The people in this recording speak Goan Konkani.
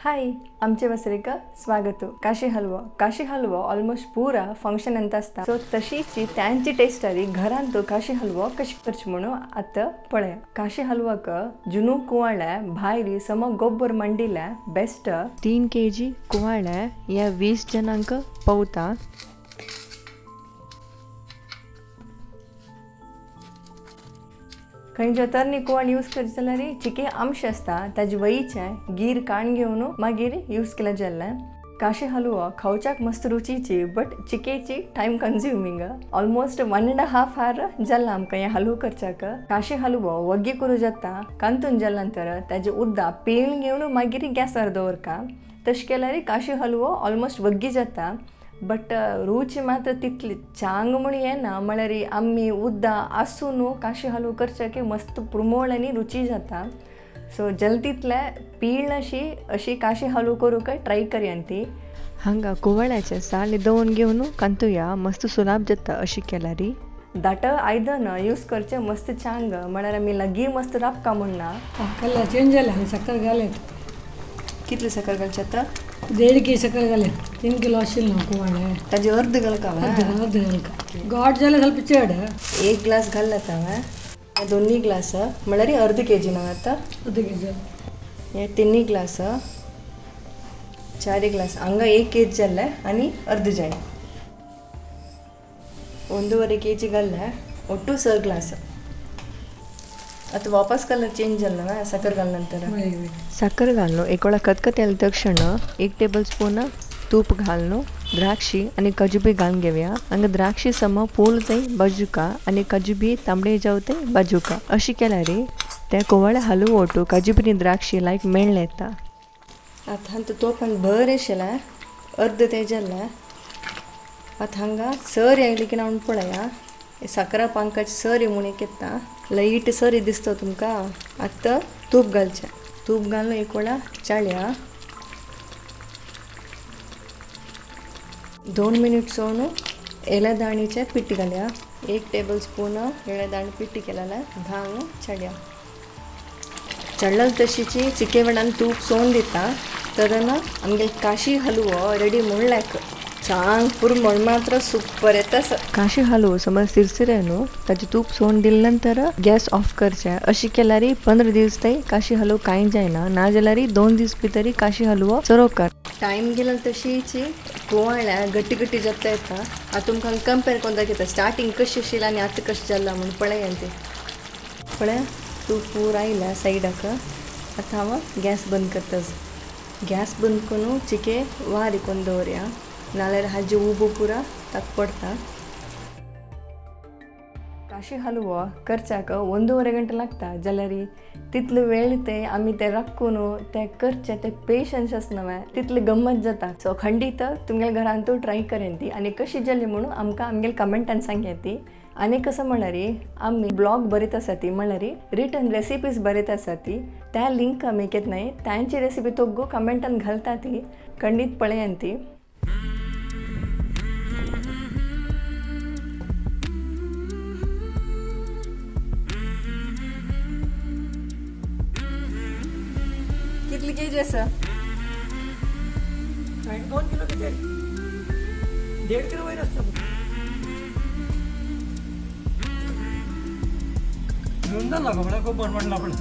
हाय आमचे वसरेक स्वागत। काशी हलवा, काशी हलवा ऑलमोस्ट पूरा फंक्शन अंत आसता। सो तशीची त्यांची टेस्ट आली घरांत काशी हलवा कशी करची म्हणून आता पळया। काशी हलवाक जुनू कुवाळे भायरी सम गोबर मंडिले बेस्ट 3 kg कुवाळे या 20 जणांक पवता। खंयच्या तरणी कुवाळ यूज करचे जाल्यार चिके अंश आसता ताजे वयीचे गीर काण घेवन मागीर यूज केले जाल्ले। काशी हलवा खावच्याक मस्त रुचीची बट चिकेची टायम कन्ज्युमींग। ऑलमोस्ट 1.5 our जाल्ला आमकां हें हलवो करच्याक। काशी हलवो वग्गी करूं जाता कांतून जाल्या नंतर ताजे उद्दा पिळून घेवन मागीर गॅसार दवरका। तशें केल्यार काशी हलवो ऑलमोस्ट वग्गी जाता बट रुची मात्र तितली चांग म्हूण येना। म्हळ्यार आमी उद्दा आसून काशी हलवो करच्याक मस्त पुरमोळ आनी रुची जाता। सो जल्दीतले पीळ अशी अशी काशी हलवो करूंक ट्राय करया ती। हांगा कुवाळ्याचे साल दवरून घेवन कांतुया मस्त सुलाब जाता अशी केल्यार। दाट आयदन यूज करचे मस्त चांग म्हळ्यार आमी लागीं मस्त राबका म्हूण ना। कलर चेंज जाले, साकर घाले। कितली साकर घालची आतां? 1.5 kg साकर घाले, 3 किलो आशिल्लो कुवाळे। ताजे अर्द घालका? अर्द घालका। गोड जाल्यार ಸ್ವಲ್ಪ चड। 1 ग्लास घालला हांवें, 2 ग्लास म्हळ्यार अर्द kg न्हू आतां? अर्द kg। हे 3 ग्लास, 4 ग्लास हांगा 1 kg जाल्ले आनी अर्द जाय। 1.5 kg घालले, ಒಟ್ಟು 6 ग्लास। आता वापस कलर चेंज जाला ना साकर घाल नंतर? साकर घालनो एकोळा कतकत आले तक्षण 1 टेबल स्पून तूप घालनो, द्राक्षी आनी काजू बी घालून घेवया। हांगा द्राक्षी सम फूल जाय बाजुका आनी काजू बी तांबडे जावते बाजुका। अशी केल्यार त्या कोवाळ्या हलवो ओटू काजू बी द्राक्षी लायक मेळ्ळे येता। आतां हांगा तोपान बरें शेला अर्द ते जाल्लें। आतां हांगा सर आयली की ना म्हूण पळया, साकरा पांकाची सरी म्हूण एक येता, लायट सरी दिसता तुमकां। आतां तूप घालचें, तूप घालून एक वेळा चाळया। 2 मिनिट सोडून एळेदाणीचें पीठ घालया। 1 टेबल स्पून एळेदाणी पीठ केलेलें घालून चाळया। चडल तशीची चिके वेळान तूप सोडून दिता तर ना आमगे काशी हलवो रेडी म्हणल्याक चांग पुरमोळ मात्र सुपर येता। काशी हलवो समज सिरसिरे न्हू ताजे तूप सोडून दिले नंतर गॅस ऑफ करचे। अशी केल्यार 15 दीस तरी काशी हलवो कांय जायना, ना जाल्यार 2 दीस भितर काशी हलवो चरोवकार। टायम गेल्यार तशीची कुवाळ्या गट्टी गट्टी जाता येता। आतां तुमकां कंपेर करून दाखयता स्टार्टींग कशी आशिल्ली आनी आतां कशें जालां म्हूण पळया तें। पळया तूप पूर आयला सायडाक। आतां हांव गॅस बंद करता। गॅस बंद करून चिके वारी करून दवरया, नाल्यार हाजी उबो पुरा ताक पडटा। काशी हलवो करच्याक 1.5 गंटे लागता जाल्यार तितलो वेळ ते आमी ते राखून ते करचे ते पेशन्स आसना तितले गम्मत जाता। सो खंडीत तुमगेल्या घरांत ट्राय करेन ती आनी कशी जाली म्हणून आमकां आमगेल्या कमेंटान सांगया ती। आनी कसं म्हळ्यार आमी ब्लॉग बरयत आसा ती, म्हळ्यार रिटन रेसिपीज बरयत आसा ती, त्या लिंक आमी घेत नाय, तांची रेसिपी तोगो कमेंटान घालता ती, खंडीत पळयान ती। कितली केजी आसा? 2 किलो किती? 1.5 किलो वयर आसता। घेवन जालो बाबडा गोबर म्हणला पण।